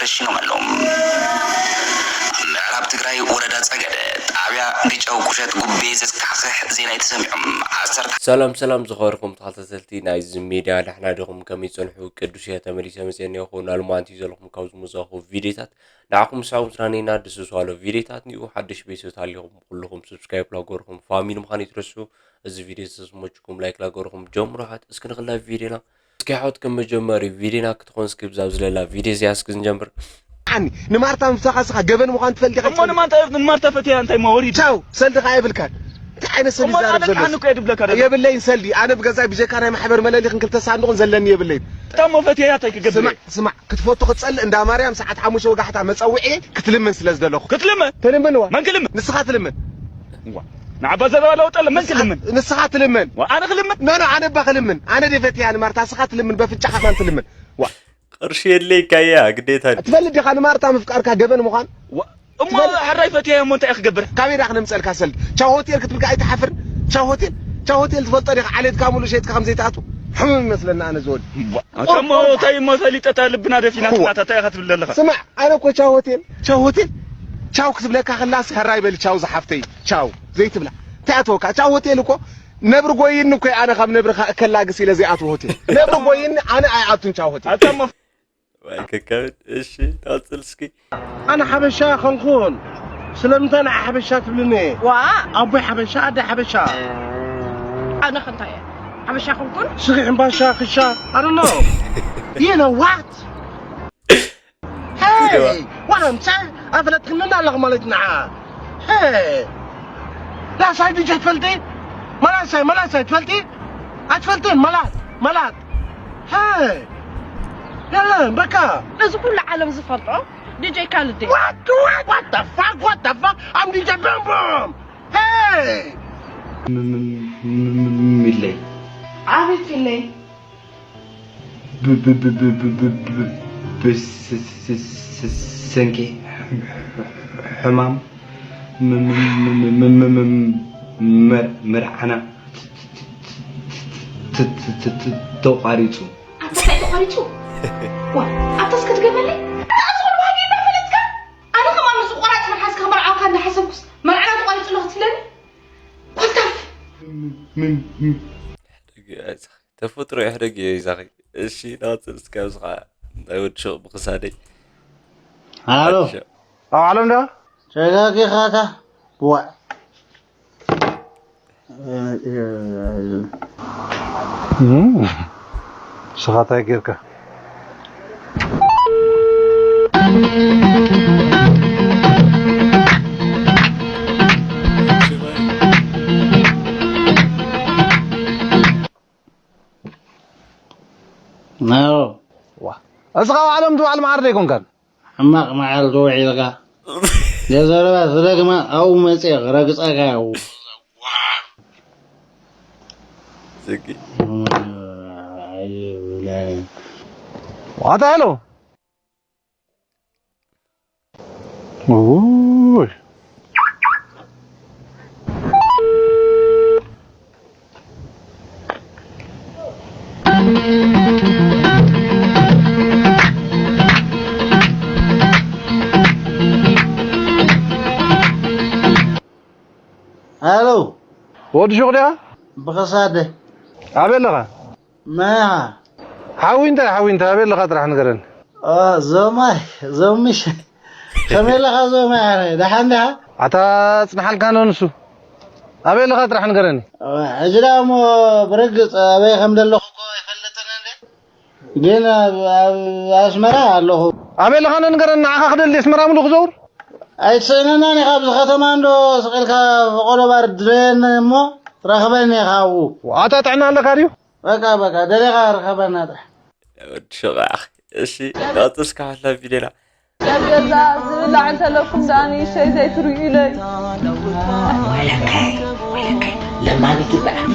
ረሺኖም ኣለዉ። ኣብ ምዕራብ ትግራይ ወረዳ ጸገደ ጣብያ ግጨው ቁሸት ጉቤ ዘስካሕክሕ ዜና እዩ ተሰሚዑ። ዓሰርተ ሰላም ሰላም ዝኸበርኩም ተኸታተልቲ ናይዚ ሚድያ፣ ደሕና ዲኹም? ከመይ ጸንሑ? ቅዱስ እየ ተመሊሰ መጽየ እኒአኹ። ናልማንቲ ዘለኹም ካብዚ ምዛኹ ቪድዮታት ንዓኹም ሳብ ምስራነይና ድስሱ ኣሎ ቪድዮታት ኒኡ ሓድሽ ቤተሰብ ተሃሊኹም ኩልኹም ሰብስክራይብ ላገርኹም ፋሚሊ ምዃን ይትረሱ። እዚ ቪድዮ ዝተስሞችኩም ላይክ ላገርኹም ጀምሩ። ሓት እስኪ ንኽላ ቪድዮና እስኪ ሓወት ከም መጀመሪ ቪድዮና ክትኾን እስኪ ብዛ ዝለላ ቪድዮ እዚኣ እስኪ ንጀምር። ኣኒ ንማርታ ምሳኻ ስኻ ገበን ምዃን ትፈልጥ ኢኻ። እሞ ንማንታ ንማርታ ፈትያ እንታይ ማ ወሪድ? ቻው፣ ሰልዲ ኸዓ የብልካን። እንታይ ዓይነት ሰልዲ እሞ ዝዛረብ ኣነ ዘሎ? ኣነ እኮ የድብለካ ደሎ። የብለይን ሰልዲ። ኣነ ብገዛይ ብጀካ ናይ ማሕበር መለሊኽን ክልተ ሳንዱቕን ዘለኒ የብለይን። እታ እሞ ፈትያ እንታይ ክገብር ስማዕ፣ እየ? ስማዕ፣ ክትፈቱ ክትጸልእ እንዳ ማርያም ሰዓት ሓሙሽተ ወጋሕታ መጸውዒ ክትልምን ስለ ዝደለኹ። ክትልምን? ትልምን ዋ። መን ክልምን? ንስኻ ትልምን። ዋ። ንዓባ ዘረባ ለውጠለ መን ንስኻ፣ ክልምን? ንስኻ ትልምን። ዋ፣ ኣነ ክልምን? ኖ፣ ኖ፣ ኣነ እባ ክልምን። ኣነ ደይ ፈትያ ንማርታ፣ ንስኻ ትልምን፣ በፍንጫኻ ማን ትልምን። ዋ። ቅርሺ የድለይካ እያ፣ ግዴታ። ትፈልጥ ዲኻ ንማርታ ምፍቃርካ ገበን ምዃን? ዋ፣ እሞ ትፈልጥ? ሕራይ ፈትያ እሞ እንታይ ክገብር? ካበይ ዳ ክነምጸልካ ሰልዲ? ቻው ሆቴል ክትብልካ ኣይትሓፍርን? ቻው ሆቴል? ቻው ሆቴል ትፈልጦ ዲኻ? ዓሌትካ ሙሉ ሸይጥካ ከም ዘይትኣቱ? ሕሙም ይመስለና ኣነ ዝወዲ። ዋ፣ ኣታ እሞ እንታይ እሞ ፈሊጠታ ልብና ደፊና እዋ። ትናታ እንታይ ኢኻ ትብል ዘለኻ? ስማዕ፣ ኣነ እኮ ቻው ሆቴል፣ ቻው ሆቴል፣ ቻው ክትብለካ ከላስ ሕራይ በሊ ቻው ዝሓፍተይ፣ ቻው ዘይትብላ። እንታይ ኣተወካ? ቻው ሆቴል እኮ ነብሪ ጎይኒ እኮ ኣነ ካብ ነብሪ ከ-፣ ከላግስ ኢለ ዘይኣትዎ ሆቴል። ነብሪ ጎይኒ ኣነ ኣይኣቱን ቻው ሆቴል። ኣታ እሞ ዋይ ከከብድ። እሺ፣ ቀጽል እስኪ። ኣነ ሓበሻ ኸንኩን ስለምንታይ ንዓ ሓበሻ ትብልኒ? ዋ! ኣቦይ ሓበሻ፣ ኣደ ሓበሻ። ኣነ ኸ እንታይ እየ? ሓበሻ ኸንኩን? ስኺ ሕምባሻ፣ ክሻ፣ I don't know. You know what? Hey, what I'm saying? ኣፍለጥክኒ ኣለኹ ማለት ንዓ። Hey, ላሳይ ዲጀ ትፈልጢ? መላሳይ፣ መላሳይ ትፈልጢ? ኣይትፈልጥን? መላት፣ መላት። Hey, የለን፣ በቃ። እዚ ኩሉ ዓለም ዝፈልጦ ዲጀ ካልድ እዩ። What, what, what the fuck, what the fuck? I'm ዲጀ ቦም ቦም። Hey! ም-፣ ም-፣ ም-፣ ም-፣ ሚለይ። ኣቤት ሚለይ። ብ-፣ ብ-፣ ብ-፣ ብ-፣ ብ-፣ ብ-፣ ብ-፣ ብ-፣ ስ-፣ ስ-፣ ስ-፣ ሰንኪ ሕ-፣ ሕ-፣ ሕ-፣ ሕማም ም-፣ ም-፣ ም-፣ ም-፣ ም-፣ ም-፣ መር-፣ መርዓና ት-፣ ት-፣ ተቋሪጹ። ኣንታ እንታይ ተቋሪጹ? ዋ፣ ኣንታ እስከ ድገመለይ? ኣታ ዝኾነ ባህጊ እንዳፈለጥካ? ኣነ ከማን ምስ ቆራጽ መልሓስካ መርዓውካ እንዳሓሰብኩስ መርዓና ተቋሪጹ ኣሎ ክትብለኒ? ኮልታፍ! ም-፣ ም-፣ ም-፣ ተፈጥሮ ይሕደግ እዩ ይዛኺ። እሺ፣ ንቐጽል እስከ ኣብዚ ኸዓ ናይ ወዲ ሹቕ ብኽሳደይ። ሃሎ። ወዲ ሹቕ። ኣብ ዓለም ዶ? ተጋጊኻ እታ። ዋእ። እም፣ ንስኻ እንታይ ጌርካ? ናው። ዋ። እስኻ ኣብ ዓለም ትበዓል መዓር ዶ ኣይኮንካን? ሕማቕ መዓር ዶ ውዒልካ? ዘረባ ትደግማ ኣብኡ መፅየ ክረግፀካ እየ። ዝጊ። ኣታ ሄሎ። ኡይ። ሃሎ። ወዲ ሹቕ ዲኻ? ብኸሳደ። ኣበይ ኣለኻ? መን ኢኻ? ሓዊ እንታይ፣ ሓዊ እንታይ፣ ኣበይ ኣለኻ ጥራሕ ንገረኒ። ኦ፣ ዞማይ፣ ዞምሽ። ከመይ ኣለኻ ዞማይ? ኣረ፣ ደሓን ዲኻ? ኣታ ጽንሓልካ ነው ንሱ። ኣበይ ኣለኻ ጥራሕ ንገረኒ። ኦ፣ ሕጂ ደኣ እሞ ብርግጽ ኣበይ ከም ዘለኹ እኮ ኣይፈልጥን እንዴ? ግን ኣብ፣ ኣብ ኣስመራ ኣለኹ። ኣበይ ኣለኻ ንገረኒ፣ ንዓኻ ክደሊ ኣስመራ ሙሉ ክዘውር? ኣይትስእነናን ኢኻ፣ ኣብዚ ከተማ እንዶ ስቕ ኢልካ ፈቖዶ ባር ድረየኒ እሞ ረኽበኒ ኢኻ ኣብኡ። ኣታ ጥዕና ኣለካ ድዩ? በቃ፣ በቃ፣ ደሊኻ ርኸበና ጥራሕ። ወዲ ሹቕ ኣኺ። እሺ፣ ቀጽል እስከ ሓላ ቪድዮና። ኣብ ገዛ ዝብላዕ እንተለኩም ደኣ ንእሽተይ ዘይትርእዩለይ። ወይለከይ፣ ወይለከይ፣ ለማኒት ይበላዕ።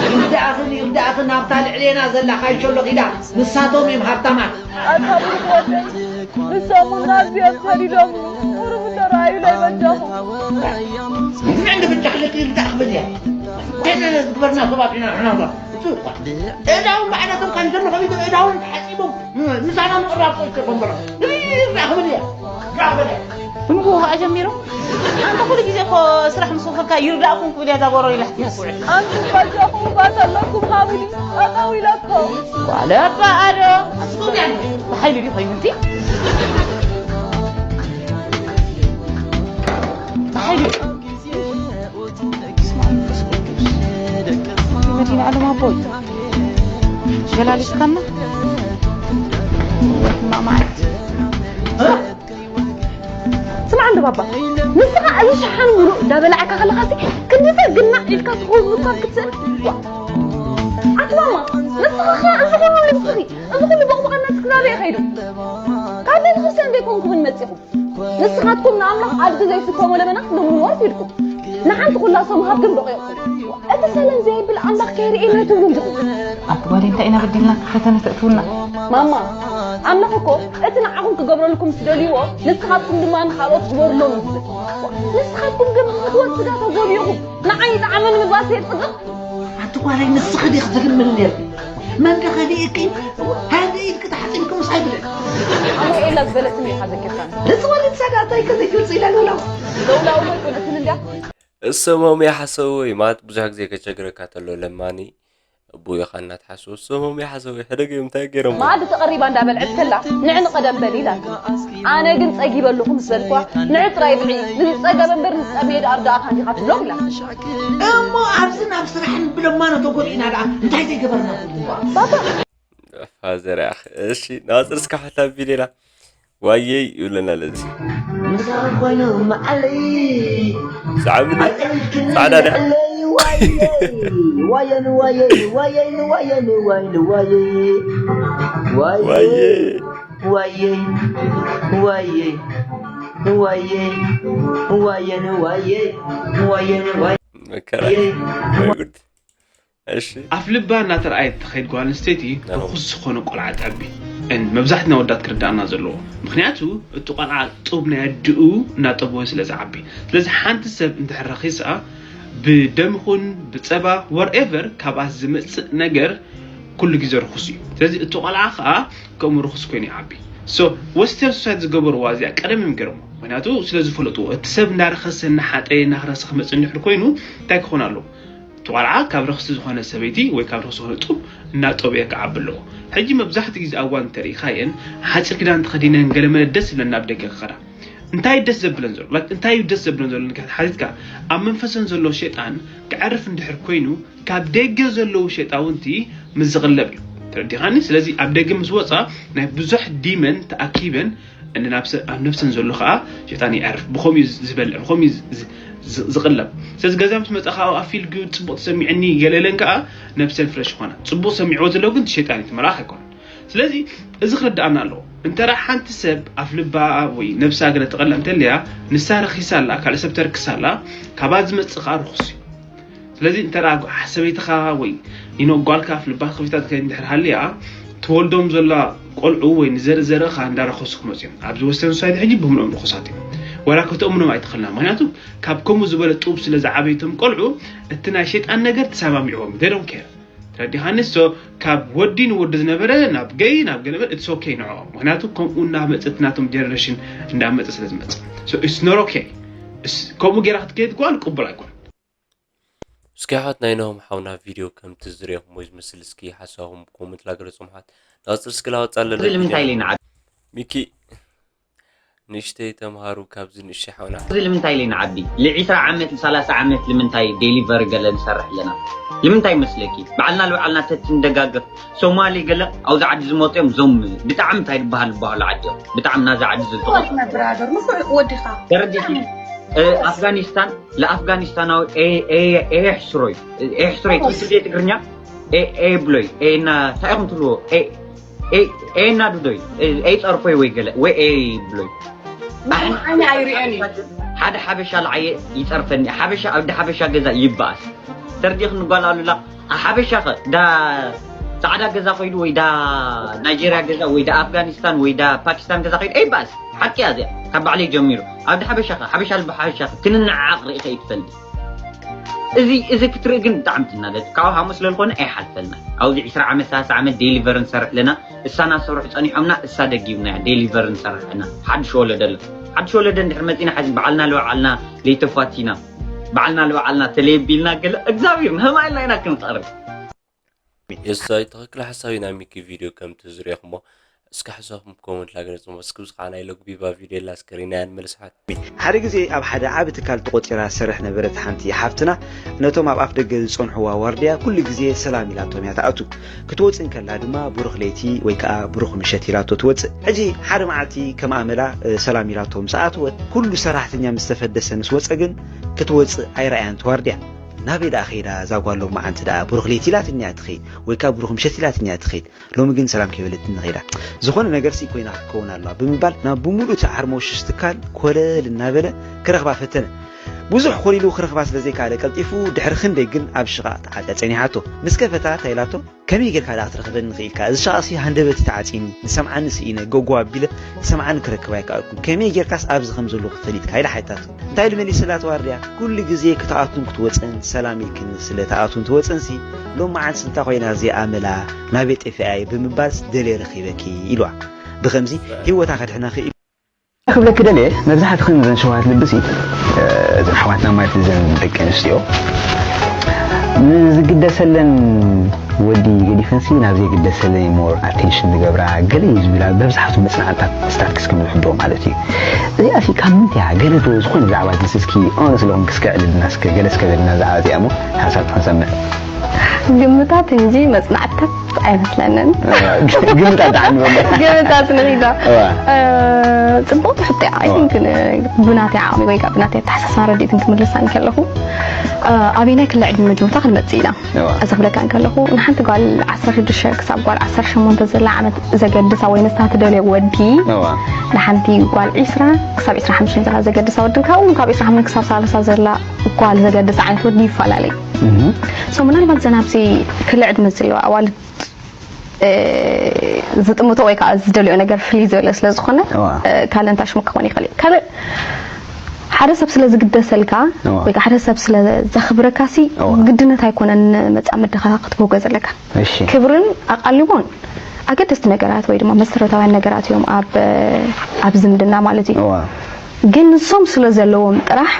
ይርዳእኽን፣ ይርዳእኽን፣ ኣብታ ልዕሌና ዘላ ካይሸሎ ኪዳ፣ ንሳቶም እዮም ሃብታማት። ኣታ ብሩኽ ወደይ፣ ንሶም እውን ናዝሬት ሰዲዶምኒ፣ ቁሩብ እንተረኣዩለይ በጃኹም። ንፍዕ እንዲ ብጫ ክልክ ይርዳእ ክብል እያ። ከይተ ዝግበርና ሰባት ኢና ንሕና እምበር። እሱ እኳ። እዳውን ባዕላቶም ካይሸሎ ከሚቶም እዳውን ተሓጺቦም፣ ምሳና ምቕራብ ቆይቶ በንበረ። ራኸብን እያ። ራኸብን እያ። እንኩ ከኣ ጀሚሩ። ኣንተ ኩሉ ግዜ እኮ ስራሕ ምስ ወፈርካ ይርዳእኩም ክብል እያ እዛ ጎረሮ ኢላ ትኩዕ። ኣንቱም ባጃኹም ባታ ኣለኩም ሃቡኒ። ጠጠው ኢለኩም። ጓለ ኣባ ኣዶ። ብሓይሊ ድዩ ኮይኑ እቲ? ብሓይሊ ድዩ? በስመ አብ ወመንፈስ ቅዱስ። መድኃኔ ዓለም ኣቦይ። ሸላሊትካና? ማማይ። ስማዕ እንዶ ባባ፣ ንስኻ እዚ ሸሓን ሙሉእ እንዳበላዕካ ከለኻሲ ክንዲ ሰብ ግናዕ ኢልካ ትኸውን ምኳን ክትስእል። ዋ! ኣቲ ማማ፣ ንስኻ ኸ እዚ ኩሉ ልብስኺ፣ እዚ ኩሉ ቦቕቦቕነትኪ ናበይ ከይዱ? ካብ ቤተ ክርስቲያን ዶ ኣይኮንኩምን መጺኹም? ንስኻትኩም ንኣምላኽ ኣድጊ ዘይፍተሞ ለበና ክትልምንዎ ኣርፊድኩም። ንሓንቲ ኩላሶ ምሃብ ግን በቒቕኩም። እቲ ሰለም ዘየብል ኣምላኽ ከይርእየና ትብሉ እንዲኹም። ኣቲ ጓለይ እንታይ ኢና በዲልና? ፈተነ ተእትውና። ማማ፣ ኣምላኽ እኮ እቲ ንዓኹም ክገብረልኩም ዝደልይዎ ንስኻትኩም ድማ ንኻልኦት ግበሩሎም እዩ ዝብል። ንስኻትኩም ግን ብፍትወት ስጋ ተጎቢኹም ንዓይ ይጥዓመኒ ምግባር የጽድቕ። ኣቲ ጓለይ ንስኺ ዲኺ ትልምኒ ነርኪ? መን ከ ከሊእኪ? ሃደ ኢልኪ ተሓጺብኪ ምሳይ ብለኒ። ኣሞ ኤላ ዝበለትኒ ኢኻ ዘኪርካኒ። እዚ ወለድ ሳዳ እንታይ ከ ዘይትወጽእ ኢላ ለውላው? ለውላው እኮ ኣይኮነትን እንድያ። እሰሞም ይሓሰዊ ማለት ብዙሕ ግዜ ከቸግረካ ተሎ ለማኒ እቡ ኢኻ እናትሓስቦ እሰሞም ይሓሰዊ ሕደገ እንታይ ገይሮም? መኣዲ ተቐሪባ እንዳበልዐት ከላ ንዕ ንቐደም በሊ ኢላትኒ። ኣነ ግን ጸጊበ ኣለኹ ምስ በልኳ ንዕ ጥራይ ብልዒ ንዝጸገበ እምበር ንዝጸመየ ደኣ ርዳእኻ እንዲኻ ትብሎም ኢላትኒ። እሞ ኣብዚ ናብ ስራሕ ንብለማ ነተጎዲእና ደኣ እንታይ ዘይገበርና ኩሉ እባ? ባባ ፋዘር ያኽ እሺ ናጽር እስካ ሓታ ቢሌላ ዋየይ ይብለና ለዚ ምሳን ኮይኑ መዓለይ ሳዕብኒ ኣይጠልክኒ ጻዕዳ ድያ ኣለይ ዋየይ ዋየን ዋየይ ዋየይ ንዋየ ንዋይ ንዋየ ዋየ ዋየ ዋየይ ዋየይ ንዋየ ንዋየ ንዋየ ንዋየ መከራ ወይ ጉድ እሺ ኣፍልባ እናተረኣየት ትኸይድ ጓል ኣንስተይቲ ኣዎ። ርኹስ ዝኾነ ቆልዓ ትዕቢ እን መብዛሕትና ወዳት ክርዳእና ዘለዎ ምክንያቱ እቲ ቆልዓ ጡብ ናይ ኣድኡ እናጠበወ ስለ ዝዓቢ ስለዚ ሓንቲ ሰብ እንድሕር ረኺሳ ብደም ይኹን ብፀባ whatever ካብኣ ዝመፅእ ነገር ኩሉ ግዜ ርኹስ እዩ ስለዚ እቲ ቆልዓ ከዓ ከምኡ ርኹስ ኮይኑ ይዓቢ so western society ዝገበርዋ እዚኣ ቀደም እዮም ገይሮሞ ምክንያቱ ስለ ዝፈለጥዎ እቲ ሰብ እናረኸሰ እናሓጠየ እናኽረሰ ክመፅእ እንድሕር ኮይኑ እንታይ ክኾን ኣለዎ እቲ ቆልዓ ካብ ረኽሲ ዝኾነ ሰበይቲ ወይ ካብ ረኽሲ ዝኾነ ጡብ እናጠብየ ክዓቢ ኣለዎ። ሕጂ መብዛሕትኡ ግዜ ኣብ እዋን እንተሪኢኻየን ሓፂር ክዳን ተኸዲነን ገለመለ ደስ ዝብለና ኣብ ደገ ክኸዳ። እንታይ ደስ ዘብለን ዘሎ? Like እንታይ እዩ ደስ ዘብለን ዘሎ ኢልካ ተሓቲትካ ኣብ መንፈሰን ዘሎ ሸይጣን ክዐርፍ እንድሕር ኮይኑ ካብ ደገ ዘለዉ ሸይጣውንቲ ምስ ዝቕለብ እዩ። ተረዲኻኒ? ስለዚ ኣብ ደገ ምስ ወፃ ናይ ብዙሕ ዲመን ተኣኪበን እነ ናብ ሰብ ኣብ ነብሰን ዘሎ ከዓ ሸጣን ይዕርፍ ብኸምኡ እዩ ዝበልዕ ብኸምኡ እዩ ዝ- ዝ- ዝቕለብ ስለዚ ገዛ ምስ መፃ ከዓ ኣፊልጉ ፅቡቅ ተሰሚዕኒ ገለ ኢለን ከዓ ነብሰን ፍረሽ ይኾና ፅቡቅ ሰሚዕዎ ዘለዉ ግን እቲ ሸጣን እዩ እቲ መልኣኽ ኣይኮነን ስለዚ እዚ ክርድኣና ኣለዎ እንተራ ሓንቲ ሰብ ኣፍ ልባ ወይ ነብሳ ገለ ትቐልዕ እንተልያ ንሳ ረኺሳ ኣላ ካልእ ሰብ ተርክሳ ኣላ ካብኣ ዝመፅእ ከዓ ርኹስ እዩ ስለዚ እንተ ደኣ ሰበይትኻ ወይ you know ጓልካ ኣፍልባ ከፊታ ትከይድ እንድሕር ሃልያ ትወልዶም ዘላ ቆልዑ ወይ ንዘርኢ ዘርእኻ እንዳረኸሱ ክመፁ እዮም ኣብዚ ወስተን ሶሳይቲ ሕጂ ብህምኖም ርኹሳት እዮም ወላ ከተእምኖም ኣይትኽእልና ምክንያቱ ካብ ከምኡ ዝበለ ጡብ ስለ ዝዓበዩ እቶም ቆልዑ እቲ ናይ ሸይጣን ነገር ተሰማሚዕዎም they don't care ተረዲኻኒ so ካብ ወዲ ንወዲ ዝነበረ ናብ ገይ ናብ ገለመል it's okay ንዕኦም ምክንያቱ ከምኡ እናመፀ እቲ ናቶም ጀነሬሽን እንዳመፀ ስለ ዝመፀ so it's not okay ከምኡ ጌራ ክትከይድ ጓል ቅቡል ኣይኮነን እስኪ ኣሕዋት ናይ ናሆም ሓውና ቪድዮ ከምቲ ዝሪኦኹሞ ዝመስል እስኪ ሓሳብኩም ብኮመንት ላገለጹ ኣሕዋት ናጽር እስኪ ላወጻ ኣለና እዚ ልምንታይ ኢለ ንዓቢ ሚኪ ንእሽተይ ተምሃሩ ካብዚ ንእሽተይ ሓውና እዚ ልምንታይ ኢለ ንዓቢ ል20 ዓመት ል30 ዓመት ልምንታይ ዴሊቨሪ ገለ ንሰርሕ ኣለና ልምንታይ መስለኪ ባዕልና ልባዕልና ተትንደጋገፍ ሶማሊ ገለ ኣብዚ ዓዲ ዝመፅኦም ዞም ብጣዕሚ እንታይ ዝበሃል ዝበሃሉ ዓዲ እዮም ብጣዕሚ ናዚ ዓዲ ዝልተቆ My brother ንፉዕ ወዲኻ ተረዲእኪ ኣፍጋኒስታን ለኣፍጋኒስታናዊ ኤሕስሮይ ኤሕስሮይ ትግዜ ትግርኛ ኤ ብሎይ ኤና እንታይ ኢኹም ትብልዎ ኤና ዱዶይ ኤ ፀርፎይ ወይ ገለ ወይ ኤ ብሎይ ንዓይ ኣይርእዮን እዩ ሓደ ሓበሻ ለዓየ ይፀርፈኒ ሓበሻ ኣብ ሓበሻ ገዛ ይበኣስ ተርዲኽ ንጓል ኣሉላ ሓበሻኸ ዳ ፃዕዳ ገዛ ኮይዱ ወይ ዳ ናይጀርያ ገዛ ወይ ዳ ኣፍጋኒስታን ወይ ዳ ፓኪስታን ገዛ ኮይዱ ኣይበኣስ ሓቂ እያ እዚኣ ካብ ባዕለይ ጀሚሩ ኣብ ሓበሻ ከ ሓበሻ ልቢ ሓበሻ ከ ክንነዓዓቕ ርኢኸ ይትፈልጥ እዚ እዚ ክትርኢ ግን ብጣዕሚ ትናደድ ካብኡ ሃሙ ስለ ዝኾነ ኣይሓልፈልና ኣብዚ 20 ዓመት 30 ዓመት ዴሊቨር ንሰርሕ ኣለና እሳና ሰርሑ ጸኒሖምና፣ እሳ ደጊምና እያ ዴሊቨር ንሰርሕ እና ሓድሽ ወለዶ ኣሎ። ሓድሽ ወለዶ እንድሕር መጺና፣ ሓዚ ባዕልና ለባዕልና ለይተፋቲና፣ ባዕልና ለባዕልና ተለየቢልና ገለ እግዚኣብሔር ንህማይልና ኢና ክንቐርብ። የሳይ ትኽክል ሓሳቢ ናይ ሚኪ ቪድዮ ከምቲ ዝሪእኹሞ እስከ ሓሳብኩም ኮመንት ላገለጽሞ እስክብዚ ከዓ ናይ ሎግቢባ ቪድዮ ላ ስክሪን እያ ንመልስሓት። ሓደ ግዜ ኣብ ሓደ ዓቢ ትካል ተቖጺራ ትሰርሕ ነበረት ሓንቲ ሓፍትና ነቶም ኣብ ኣፍ ደገ ዝጸንሕዋ ዋርድያ ኩሉ ግዜ ሰላም ኢላቶም እያ ትኣቱ። ክትወጽእ እንከላ ድማ ብሩኽ ለይቲ ወይ ከኣ ብሩኽ ምሸት ኢላቶ ትወጽእ። ሕጂ ሓደ መዓልቲ ከም ኣመላ ሰላም ኢላቶ ምስ ኣተወት ኩሉ ሰራሕተኛ ምስ ተፈደሰ ምስ ወጸ ግን ክትወጽእ ኣይረኣያን ትዋርድያ። ናበይ ደኣ ከይዳ እዛ ጓል ሎመዓንቲ ደኣ ብሩኽ ለይቲ ኢላትኒ እያ ትኸይድ ወይ ከኣ ብሩኽ ምሸት ኢላትኒ እያ ትኸይድ። ሎሚ ግን ሰላም ከይበለትኒ ከይዳ። ዝኾነ ነገርሲ ኮይና ክትከውን ኣለዋ ብምባል ናብ ብምሉእ እቲ ዓርሞሽሽ ትካል ኮለል እናበለ ክረኽባ ፈተነ። ብዙሕ ኮሊሉ ክረኽባ ስለ ዘይከኣለ ቀልጢፉ ድሕሪ ክንደይ ግን ኣብ ሽቓቕ ተዓጽያ ጸኒሓቶ። ምስ ከፈታ እንታይ ኢላቶ? ከመይ ጌርካ ደኣ ክትረኽበኒ ክኢልካ? እዚ ሽቓቕሲ ሃንደበቲ ተዓጺኒ፣ ዝሰምዓኒ ስኢነ፣ ጎጎ ኣቢለ ዝሰምዓኒ ክረክብ ኣይከኣልኩን። ከመይ ጌርካስ ኣብዚ ከም ዘለኹ ፈሊጥካ? ኢላ ሓቲታቶ። እንታይ ኢሉ መሊሱላ እቲ ዋርድያ? ኩሉ ግዜ ክትኣቱን ክትወጽእን ሰላም ኢልክኒ ስለ ትኣቱን ትወጽእንሲ ሎመዓንትስ እንታይ ኮይና እዚኣ ኣመላ ናበይ ጠፊኣ እየ ብምባልስ ደልየ ረኺበኪ ኢልዋ። ብኸምዚ ህይወታ ከድሕና ክኢሉ። ክብለኪ ደልየ መብዛሕትኽን እዘን ሸውሃት ልብሲ እዘን ኣሕዋትና ማለት እዘን ደቂ ኣንስትዮ ንዝግደሰለን ወዲ ገዲፈንሲ ናብ ዘይግደሰለይ ሞር ኣቴንሽን ዝገብራ ገለ እዩ ዝብላ መብዛሕቱ መፅናዕትታት ስታትክስ ከም ዝሕብሮ ማለት እዩ። እዚኣ ሲ ካብ ምንታይ እያ ገለ ዶ ዝኾነ ብዛዕባ እዚ እስኪ ኦነስ ኢለኹም ክስከ ዕልልና እስከ ገለ እስከ በልና ብዛዕባ እዚኣ እሞ ሓሳብ ክንሰምዕ። ግምታት እንጂ መፅናዕትታት ኣይመስለንን። ግምታት ደሓን ንበል። ግምታት ንኺዶ እዋ። ፅቡቅ ትሕቶ እያ። I think ብናተይ ዓቕሚ ወይ ከዓ ብናተይ ኣተሓሳስባ ረዲእትን ክምልሳ እንከለኹ ኣበየናይ ክሊ ዕድመ መጀመርታ ክንመፅእ ኢና። እዋ። እዚ ክብለካ እንከለኹ ንሓንቲ ጓል ዓሰርተ ሽዱሽተ ክሳብ ጓል ዓሰርተ ሸሞንተ ዘላ ዓመት ዘገድሳ ወይ ንሳ ትደልዮ ወዲ እዋ። ንሓንቲ ጓል ዒስራ ክሳብ ዒስራ ሓሙሽተ ዘላ ዘገድሳ ወድን ካብኡ ካብ ዒስራ ሓሙሽተ ክሳብ ሰላሳ ዘላ ጓል ዘገድስ ዓይነት ወዲ ይፈላለዩ። እህ። So ምናልባት ዘን ኣብዚ ክሊ ዕድመ ዘለዋ ኣዋልድ ዝጥምቶ ወይ ከዓ ዝደልዮ ነገር ፍልይ ዝበለ ስለ ዝኾነ እዋ። ካልእ እንታይ ሽሙ ክኾን ይኽእል እዩ። ካልእ ሓደ ሰብ ስለ ዝግደሰልካ እዋ። ወይ ከዓ ሓደ ሰብ ስለ ዘኽብረካ ሲ እዋ። ግድነት ኣይኮነን መፃምድኻ ክትብህጎ ዘለካ። እሺ። ክብርን ኣቓልቦን ኣገደስቲ ነገራት ወይ ድማ መሰረታውያን ነገራት እዮም ኣብ ኣብ ዝምድና ማለት እዩ። እዋ። ግን ንሶም ስለ ዘለዎም ጥራሕ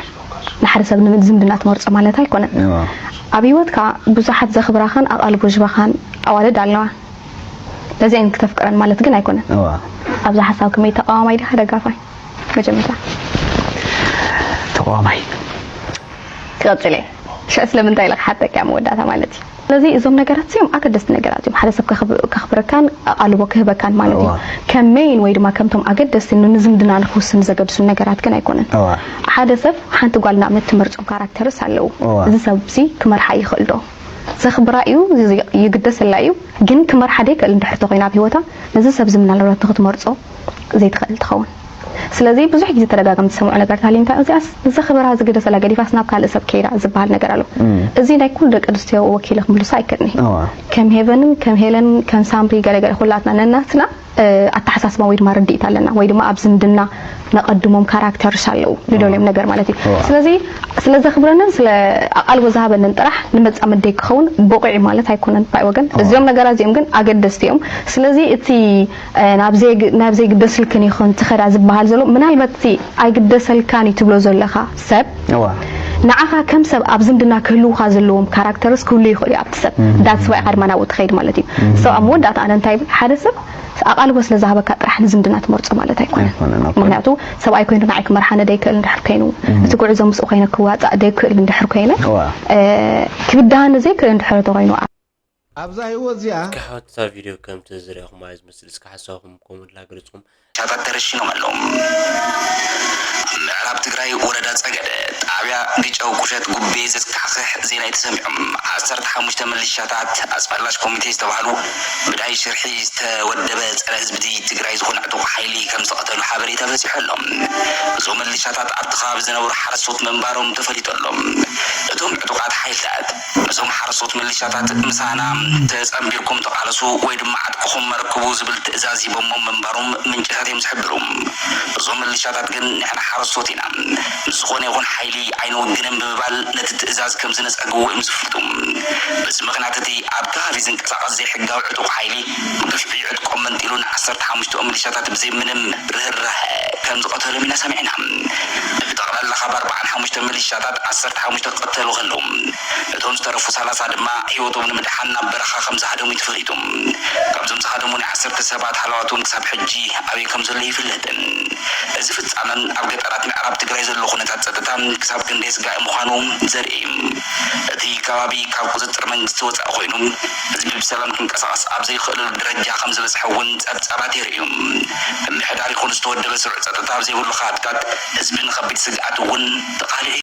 ንሓደ ሰብ ንዝምድና ትመርፆ ማለት ኣይኮነን። እዋ። ኣብ ህይወትካ ብዙሓት ዘኽብራኻን ኣቓልቦ ዝህባኻን ኣዋልድ ኣለዋ። ነዚአን ክተፍቅረን ማለት ግን ኣይኮነን። እዋ። ኣብዚ ሓሳብ ከመይ ተቃዋማይ ዲኻ ደጋፋይ? መጀመርታ ተቃዋማይ። ክቐፅል እየ። ሽዑ ስለምንታይ ኢለ ክሓተካ እያ መወዳእታ ማለት እዩ። ስለዚ እዞም ነገራት እዚኦም ኣገደስቲ ነገራት እዮም። ሓደ ሰብ ከኽብ- ከኽብረካን ኣቓልቦ ክህበካን ማለት እዩ። እዋ። ከም ሜይን ወይ ድማ ከምቶም ኣገደስቲ ንዝምድና ንክውስን ዘገድሱ ነገራት ግን ኣይኮነን። እዋ። ሓደ ሰብ ሓንቲ ጓል ንኣብነት ትመርጾም ካራክተርስ ኣለዉ። እዋ። እዚ ሰብ እዚ ክመርሓ ይኽእል ዶ? ዘኽብራ እዩ፣ ይግደሰላ እዩ፣ ግን ክመርሓ ደይክእል እንድሕር ተኾይና ኣብ ህይወታ ነዚ ሰብ እዚ ምናልባት ንክትመርጾ ዘይትኽእል ትኸውን። ስለዚ ብዙሕ ግዜ ተደጋጋሚ ትሰምዖ ነገር ተሃልዩ እንታይ እዚኣስ ዘኽብራ ዝግደሰላ ገዲፋስ ናብ ካልእ ሰብ ከይዳ ዝበሃል ነገር ኣሎ። እም። እዚ ናይ ኩሉ ደቂ ኣንስትዮ ወኪለ ክምልሶ ኣይክእልን እየ። እዋ። ከም ሄቨንን ከም ሄለን ከም ሳምሪ ገለገለ ኩላትና ነናትና እ፣ ኣተሓሳስባ ወይ ድማ ርድኢት ኣለና ወይ ድማ ኣብ ዝምድና ነቐድሞም ካራክተርስ ኣለዉ ንደልዮም ነገር ማለት እዩ። እዋ። ስለዚ ስለ ዘኽብረንን ስለ ኣቓልቦ ዝሃበንን ጥራሕ ንመጻምደይ ክኸውን ብቑዕ ማለት ኣይኮነን ባይ ወገን። እዚኦም ነገራት እዚኦም ግን ኣገደስቲ እዮም። ስለዚ እቲ እ፣ ናብ ዘይግ- ናብ ዘይግደስልክን ይኹን ትኸዳ ዝበሃል ዘሎ ምናልባት እቲ ኣይግደሰልካን እዩ ትብሎ ዘለኻ ሰብ እዋ። ንዓኻ ከም ሰብ ኣብ ዝምድና ክህልውኻ ዘለዎም ካራክተርስ ክህሉ ይኽእሉ እዩ ኣብቲ ሰብ that's why ኢኻ ድማ ናብኡ ትኸይድ ማለት እዩ። So ኣብ መወዳእታ ኣነ እንታይ ይብል ሓደ ሰብ ኣቓልቦ ስለ ዝሃበካ ጥራሕ ንዝምድና ትመርጾ ማለት ኣይኮነን። ኣይኮነን፣ ኦኬ። ምክንያቱ ሰብኣይ ኮይኑ ንዓይ ክመርሓኒ ደይክእል እንድሕር ኮይኑ እቲ ጉዕዞ ምስኡ ኮይነ ክዋጻእ ደይክእል እንድሕር ኮይነ እዋ። እ፣ ክብድሃኒ ዘይክእል እንድሕር ተኮይኑ ኣብዛ ህይወት እዚኣ እስኪ ሓወትታ ቪድዮ ከምቲ ዝረኹማ ዝመስል እስኪ ሓሳብኩም ኮመንት ላገለጽኩም። ሻታት ተረሺኖም ኣለዉ። ኣብ ምዕራብ ትግራይ ወረዳ ጸገደ ጣብያ ግጨው ቁሸት ጉቤ ዘስካሕክሕ ዜና እዩ ተሰሚዑ። ዓሰርተ ሓሙሽተ ምልሻታት ኣስመላሽ ኮሚቴ ዝተባህሉ ብዳይ ሽርሒ ዝተወደበ ጸረ ህዝቢ ትግራይ ዝኾነ ዕጡቕ ሓይሊ ከም ዝቐተሉ ሓበሬታ በጺሑ ኣሎ። እዞም ምልሻታት ኣብቲ ከባቢ ዝነበሩ ሓረስቶት ምንባሮም ተፈሊጡ ኣሎ። እቶም ዕጡቓት ሓይልታት ነዞም ሓረስቶት ምልሻታት ምሳና ተጸንቢርኩም ተቓለሱ ወይ ድማ ዕጥቅኹም ኣረክቡ ዝብል ትእዛዝ ሂቦሞም ምንባሮም ምንጭታት እዮም ዝሕብሩ። እዞም ምልሻታት ግን ንሕና ሓረስቶት ኢና፣ ምስ ዝኾነ ይኹን ሓይሊ ኣይንውግንን ብምባል ነቲ ትእዛዝ ከም ዝነጸግዎ እዮም ዝፍልጡ። በዚ ምኽንያት እቲ ኣብ ከባቢ ዝንቀሳቐስ ዘይሕጋዊ ዕጡቕ ሓይሊ፣ ግፍዒ ዕጥቆም መንጢሉ ንዓሰርተ ሓሙሽተ ሚሊሻታት ብዘይ ምንም ርህራሀ ከም ዝቐተሎም ኢና ሰሚዕና። ብጠቕላላ ካብ ኣርባዓን ሓሙሽተ ሚሊሻታት ዓሰርተ ሓሙሽተ ክቐተሉ ከለዉ፣ እቶም ዝተረፉ ሰላሳ ድማ ህይወቶም ንምድሓን ናብ በረኻ ከም ዝሃደሙ እዩ ተፈሊጡ። ካብዞም ዝሃደሙ ናይ ዓሰርተ ሰባት ሃለዋት እውን ክሳብ ሕጂ ኣበይ ከም ዘሎ ይፍለጥን። እዚ ፍጻመ ኣብ ገጠራት ምዕራብ ትግራይ ዘሎ ኩነታት ጸጥታ ክሳብ ክንደይ ስጋኢ ምዃኑ ዘርኢ እዩ። እቲ ከባቢ ካብ ቁጽጽር መንግስቲ ወጻኢ ኮይኑ፣ ህዝቢ ብሰላም ክንቀሳቐስ ኣብ ዘይኽእለሉ ደረጃ ከም ዝበጽሐ እውን ጸብጻባት የርእዩ። ምምሕዳር ይኹን ዝተወደበ ስሩዕ ጸጥታ ኣብ ዘይብሉ ከባቢታት፣ ህዝቢ ንኸቢድ ስግኣት እውን ተቓሊዑ